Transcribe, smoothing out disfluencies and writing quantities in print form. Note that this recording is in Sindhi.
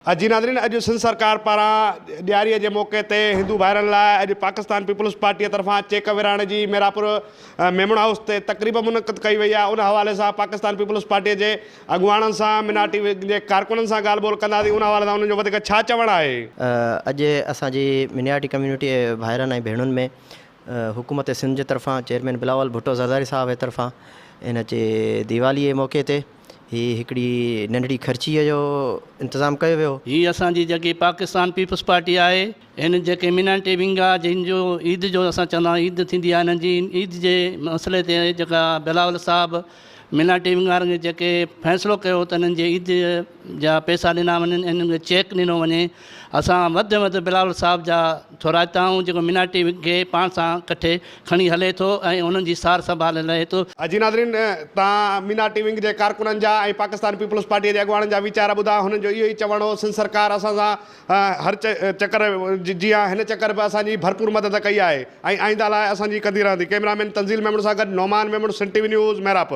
جي ناظرين اڄ سنڌ سرڪار پاران ڏياريء جي موقعي تي هندو ڀائرن لاء اڄ پاڪستان پيپلز پارٽيء طرفان چيڪ ورهائڻ جي ميراپور ميمڻ هائوس تي تقريب منعقد ڪئي وئي آهي ان حوالي سان پاڪستان پيپلز پارٽيء جي اڳواڻن سان مناٽي جي ڪارڪنن سان ڳالهه ٻولهه ڪنداسين ان حوالي سان انهن جو وڌيڪ ڇا چوڻ آهي. اڄ اسان جي منياٽي ڪميونٽي جي ڀائرن ۽ ڀيڻن ۾ حڪومت سنڌ جي طرفان چيئرمين بلاول ڀٽو زرداري صاحب جي طرفان ان جي ديوالي جي موقعي تي هي هڪڙي ننڍڙي خرچيء جو انتظام ڪيو ويو. هي اسان جي جيڪي پاڪستان پيپلز پارٽي آهي هن جيڪي مينانٽي ونگ آهي جن جو عيد جو اسان چوندا آهيون عيد ٿيندي آهي هنن جي عيد جي مسئلي تي جيڪا بلاول صاحب مينانٽي ونگ وارن کي جيڪي فيصلو ڪيو ته هنن جي عيد جا پئسا ڏنا وڃن ۽ هنن کي چيڪ ڏنو وڃي اسان وڌ ۾ وڌ بلاول صاحب جا ٿورائتا آهيون جيڪو مينانٽي ونگ کي پاڻ سان ڪٺي کڻي هلي ٿو ۽ انهن جي سار سنڀال لهي ٿو. جي ناظرين تان مينا ٽي ونگ جي ڪارڪنن جا ۽ پاڪستان پيپلز پارٽي جي اڳواڻن جا ويچار ٻڌا هنن جو اهو ئي چوڻ هو سنڌ سرڪار اسان سان هر چڪر جيان هن چڪر به اسان جي ڀرپور مدد ڪئي آهي ۽ آئنده لاء اسان جي ڪندي رهندي ڪئميرا مين تنزيل ميمڻ سان گڏ Noman Memon Sindh T V news Mehrapur.